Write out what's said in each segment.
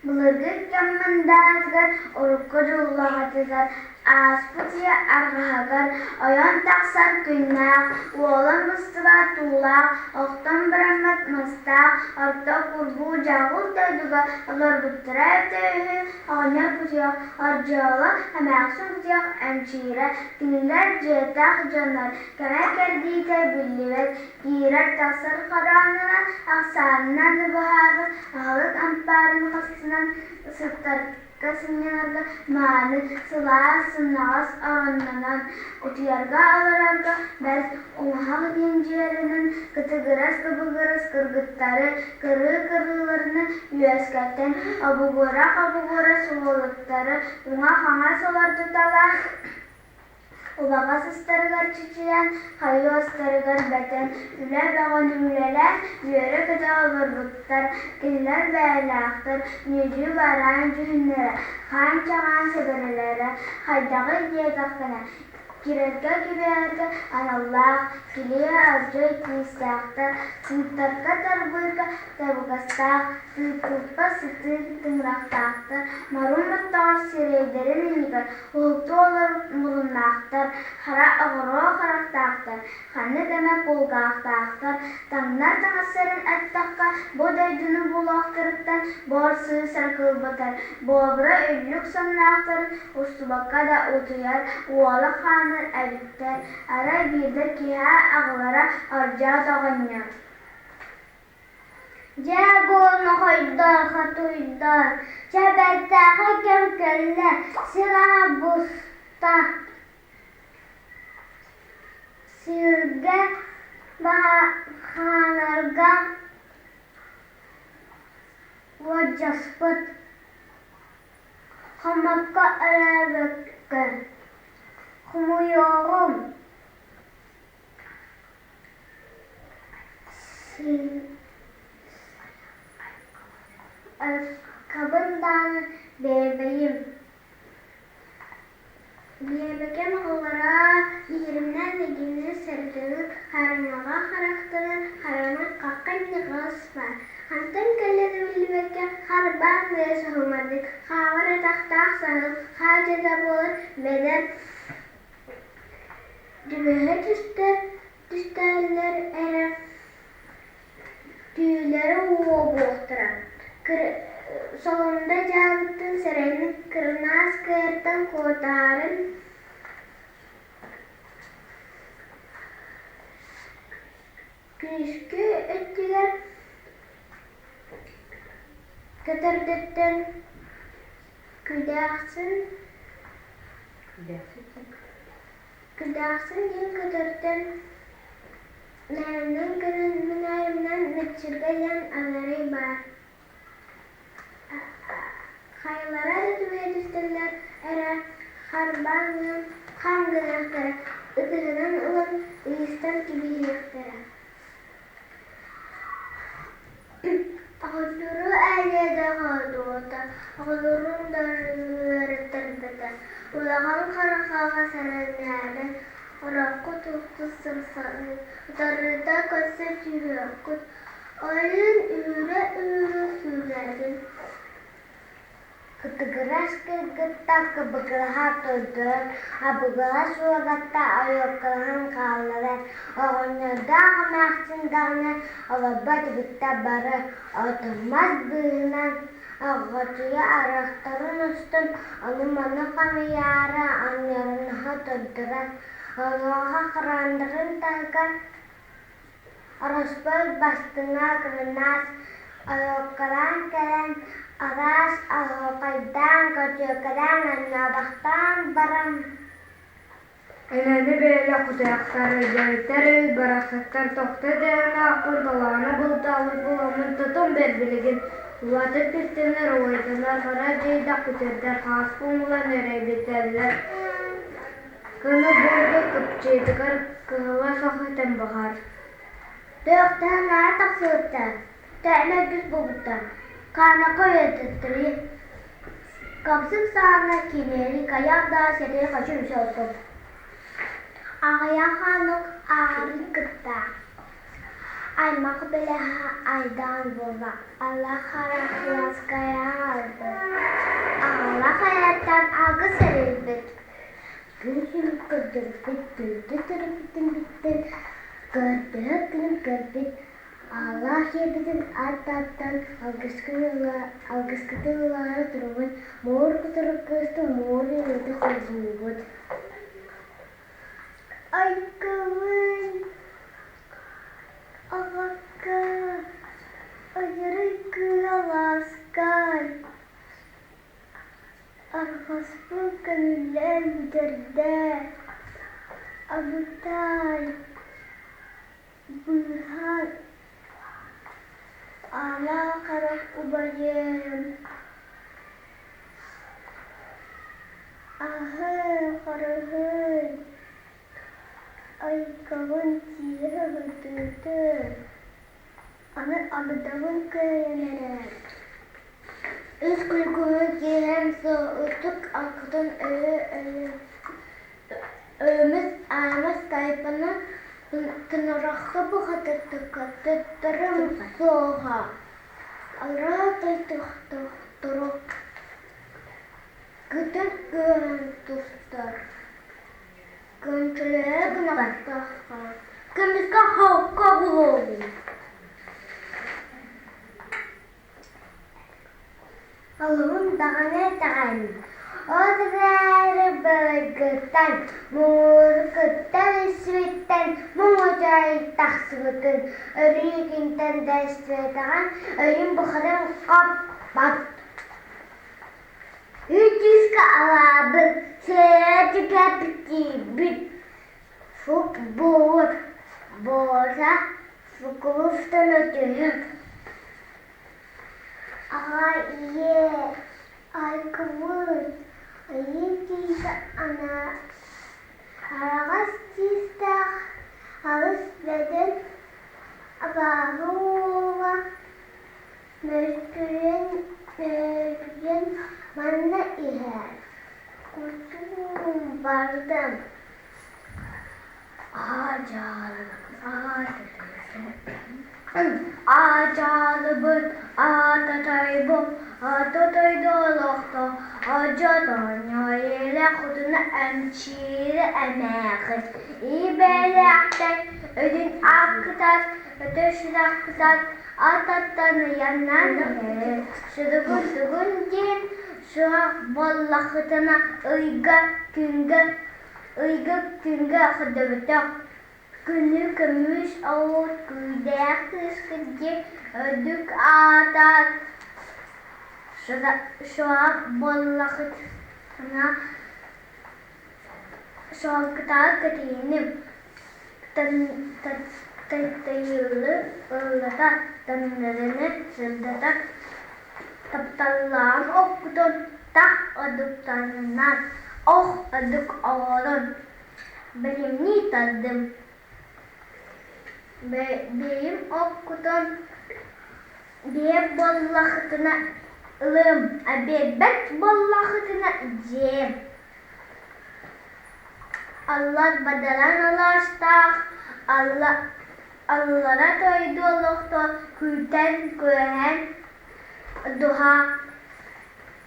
Былыргы кэм мындаатыгар, урукку дьуллаҕатыгар, ааспыт ийэ арҕаһыгар ойон тахсар күннээх, уолан быстыбат туулаах, охтон бараммат мастаах, орто курбуу дьаҕыл дойдуга олорбуттара эбитэ үһү. Оҕонньор кутуйах, Ордьооло, эмээхсин кутуйах эмчиирэ, кинилэр дьиэтээх дьоннор, кэмэ-кэрдиитэ биллибэт, киирэр-тахсар хороонунан, ахсаанынан да быһаарбат аһылык ампаарын хастынан сыттарга сынньанарга мааны, сылаас, сымнаҕас ороннонон, утуйарга олорорго бэрт умуһах диэн дьиэлэнэн кытыгырас-кыбыгырас кыргыттары кырыы-кырыыларынан үөскэтэн, обугура-хобугурас уолаттары уҥа-хаҥас олордуталаан, Убаҕас ыстарыгар чычыйан, хайыы астарыгар бэтэн, үлэ бөҕөнү үлэлээн, үөрэ-көтө олорбуттар. Кинилэр бэйэлээхтэр, ньүдьү-бараан дьүһүннэрэ, хаан-чаҕаан сэбэрэлэрэ хайдаҕый диэтэххинэ, кирэргэ-кибиэргэ аналлаах, килиэ-алдьай күүстээхтэр, тыыттарга-тарбыырга табыгастаах, тыыппыппа сытыы тыҥырахтаахтар, морун баттаҕар сирэйдэрин иннигэр уһукту олорор муруннаахтар, хара оҕуруо харахтаахтар, ханнык эмэ кулгаахтаахтар, таҥнар таҥастарын эттэххэ, бу дойдуну булуохтарыттан буор сыыс эрэ кыылбатар, буобура үллүк сонноохторун устубакка да утуйар, уола хаанар эбиттэр. Арай биирдэ киэһэ аҕалара Ордьоот оҕонньор: Дьэ буолмахойдор, хотуйдор, чэ бэртээхэй кэм кэллэ, сир аһа буста, сиргэ хаанарга уодьаспыт, хоммокко өрөөбөккө, хомуйуоҕум Айкабын даҕаны биэрбэйим, биэрбэкэм оҕолоро биһиримнээн эйигини сэргэни хараҥаҕа харахтана хараҥа хахха инниҕас баар, хантан кэллэ да биллибэккэ харбаан бэйэ соһумардык хаамар атахтаах саһыл хаадьыта буолан бэдэр Түбэһэ түстэллэр эрэ, түүлэрэ уобуохтара, солунда дьаабыттан сэрэнэн кырынаас кыайартан куотаарын күнүскү өттүгэр көтөрдөттөн күдээхсин Күдээхсин диэн көтөртөн нээринэн көрөн мэнээриминэн мэкчиргэ диэн алларай баар. Хайалара да түбэһэ түстэллэр эрэ харбаан гынан хам гыныахтара, ытыһынан ылан ыйыстан кэбиһиэхтэрэ. Оҕонньору ээлиэдэ хоодуота, оҕолорун да үөрэттэрбэтэ, улахан харахаҕа сэрэнээри, ороххут устун сырсаҕын, утарыта көрсө түһүөххүт, ойуун үүрэ-үүрэ сүүрэрин Кытыгырас кыргыттар кыбыгыраһа турдулар, абыгыра суораттар ойуоккалаһан хааллылар, оҕонньордоох эмээхсин даҕаны олорбот эбиттэр бары отун-мас быыһынан оҕочуйа арахтарын устун ону-маны хамыйаары анньарынаһа турдулар, онуоха хараандарын таһыгар Ороспуой бастыҥа кырынаас ойуоккалаан кэлэн, араас оһуохайдаан, көтүөкэлээн, анньаабахтаан баран Энэни бэйэлээх кутуйахтар өйдөөбүттэр эбит барахсаттар тохто дэһэн толооно бултаабыт буоламмын тутум бэрт билигин улаатар түстэнэр уойданар хара дьиэйдэх күтэрдэр хааспын булан эрэйбитэллэр Кыны буорга кыпчыытыгар кыһыла сох этэн баҕар Тыахтаһан наһаа тахсыбыттар, тээмэ үгүс буолбуттар, Каанака үөдэттэрий, Хамсык саҕана кириэри хайаан да сэтэ хочу үсэ Аҕыйах хонук ааҕарын кытта. Аймах бэлэһэ айдаан буолла, Аллах харахласкайа аҕалбыт, Аҕалах айаттан алгыс эрийбит. Күн сирин көрдөрбүт, күндү төрөппүтүн көрдөһөр күнүн көрбүт, Ааллаах ийэбитин ааттааттан алгыскытын ылаары турабыт, муор кутурук кыыстын муор үҥүүтэ холбуубут. Айгылын аҕакка ыйырый кыалааскай Арҕаспын көҥүллээн бүтэрдэ, абытай, быыһаан Аалаах харах убайым, аһыы харыһый, айгабын тииһэ ытыытын, аны абыдабын кыайан эрэр. Үс күлгүһү киэһэм ытык алгытын өйүмүс аамас тайпаны тынырахха бухатыртыкка суоҕа аллараа тайтахторо кытар кыаһан тустар күнчүлэһэ гынахтахха көмүскэ холко буолуоҕун. Олуһун даҕаны этэҕин, ол эрээри былыргыттан, муҥургуттан испиттэн муҥутаай тахсыбытын өрүү күнтэн да истибэтэҕин өйүм бухатын хаппат. Үтүскэ алаабыт, сиэрэ тиийбит, футбол буола футболистан өтүһүк. Аҕа ийэ айгыбыт ыйын тиисэ араҕас тиистээх алыс бөдөҥ абааһы уола мөлтүйэн мөлтүйэн манна иһэр кутуум бардым. Аадьаалыбыт аататайбыт аататайда олохтоох одьотонньо хотуна эмчиирэ эмээхин ибэлээхтэн өйүн ааккытар өтө сүрэхпитэр ататтан ыйаннан иһэр сүрүгүн тугун диэн суох буоллаххытына ыйга күҥҥэ Ыйга күҥҥэ көрдөбөтөх, күнү көмүс оҕус күүдээх кыыскыт диэн үрдүк аата суох буоллаххытына суолгутааҕы кэтииним тайыылы ыллата, таҥнарыны сырдата, тапталлаан оккутун тах одуктанан ох одук оҕолорун бэлэмнии тардым. Бэйэм оккутун биэр буоллахытына ылыам, а биэрбэт буоллахытына дьиэм. Аллар бадаран алаастаах, аллара дойду олохтоох күүтэн-күөһэн дуһа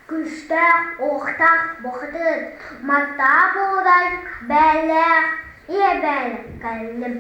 күүстээх, уохтаах бухатыыр Маттаа Буурай бээлээх ийэ бээлэ кэллим.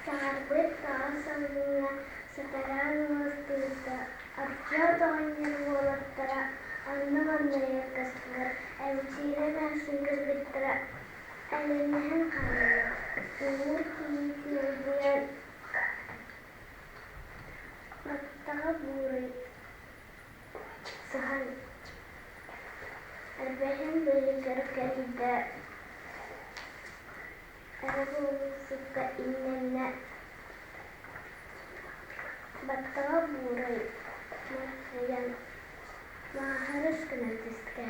Саҥарбыт таҕа салгыҥҥа сатараан уостубута, Ардьаат оҕонньор уолаттара онно-манна ыйыргастылар, эмчиирэ эмээхсин кыргыттара элэҥнэһэн хааллылар, уҥуор кийиит ньылбыйан баттаҕа буурай сыһан эрбэһин быыһыгар кэллэ эрэ буолуохсукка иҥнэннэ Баттаҕа буурай махсыйан мааһарыс гына түстэ.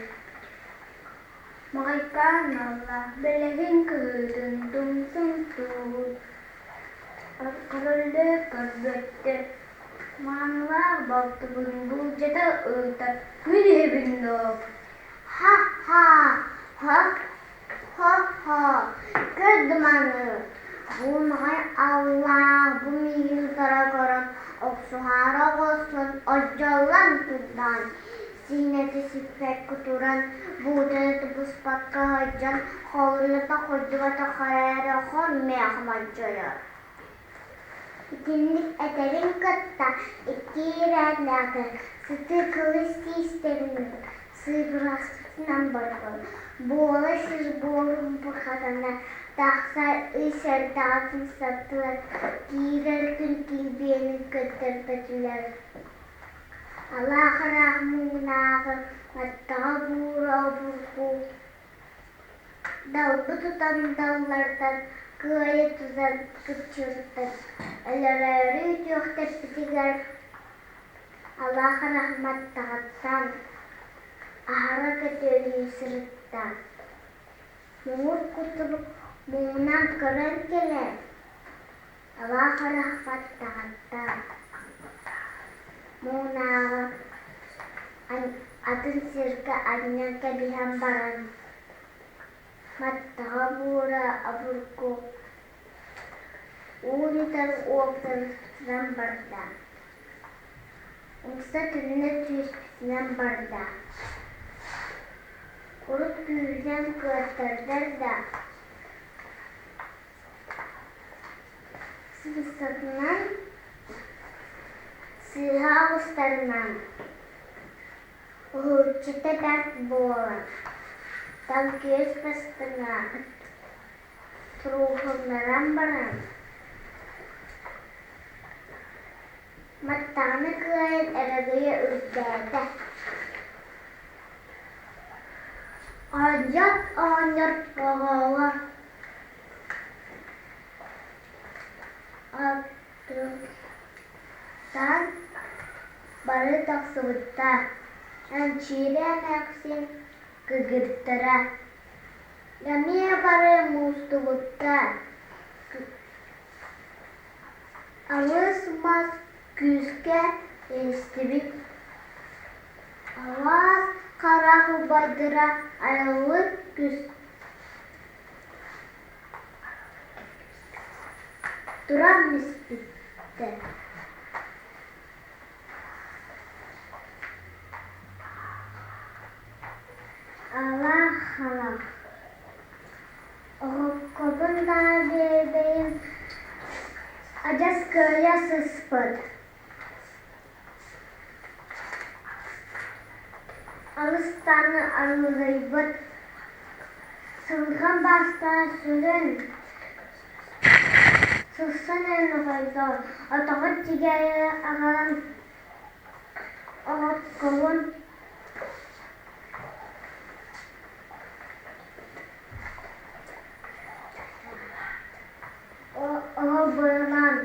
Маҕайкаан алла бэлэһин кыһыытын тумсун тууһун Короллөөх көрбөттөр, маанылаах балтыбын былдьата ыытар мин иһэбин дуо? Ха-ха, ха-ха-ха, көр да маны, бу маҕай. Кутталлаах бу миигин утара көрөн, охсуһаары оҕустан, одьоллон турдаҕын, сиинэтэ сиппэккэ туран, буутаны тубуспакка сылдьан, холунната кырдьыбатах эрээри хор-миэх модьуйар. Итинник этэрин кытта икки ирээтнээҕи сытыы кылыс тиистэрин сыыбырахсытынан барбыт, буола сир буорун бурҕатана тахсар ый сардаҕатын саптылар, киирэр күн килбиэнин көрдөрбөтүлэр. Алаах-араах муҥнааҕы маттаҕа буура обургу Далбы тутан даллартан кыайа тутан кыпчырыттан өлөрөөрү үтүөхтэппитигэр Аллах рахматтаҕыттан аһара көтүөлүү сырытта. Муҥур кутурук муҥунан көрөн кэлэн Аллах рахматтаҕыттан муҥунааҕы атын сиргэ анньан кэбиһэн баран Маттаҕа буура обургу уун утары уоптарыспытынан барда, умса түннэ түспүтүнэн барда. Урут күүһүнэн кыаттардар да, сымсатынан, сыыһа оҕустарынан Уһулуччута бэрт буолан, таҥкыыс бастыҥа турууһуннаран баран, Маттаҕаны кыайан өрөгөйө үрдээтэ. Оонньот оҕонньор оҕолор Аттыттан бары тахсыбыттар, Эмчиирэ эмээхсин кыргыттара эмиэ бары мустубуттар, Алыс мас күүскэ эстибит, алаас харах убайдара айыллыт күс Туран испиттэр Алаах-халах Оһоххобун даа биэрбэйим адьас кыайа сыспыт Алыстааны арылыйбыт Сылгам баастаах сүрүн сырсан эрэн оҕойдо, отоҕун тигээйи аҕалан оҕоккобун оһолбуйунан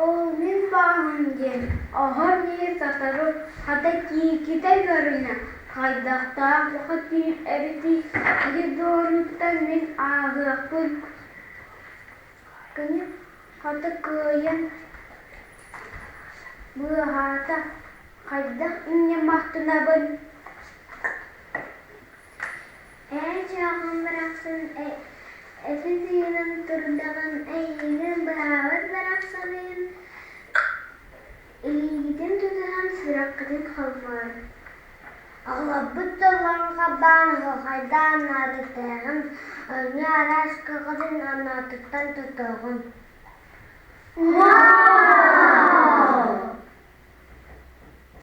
Ол мин бааһым диэн оһон иһи сотору хата киикитэ көрүнэ хайдахтаах бухатыыр эбитий ити дуонуттан мин ааһыахпын Кини хата кыайан быыһаата, хайдах инньэ махтанабын Ээ чааҕым барахсан этин тыынан турдаҕын эйиигин быһаабыт барахсаныын илиигитин тутуһан сүрэххитин холбоон Оҕолорбут тылларын харбаан оһуохайдаан наадатыаҕын, оонньуу араас көҕүтүн оннуттан тутуоҕун.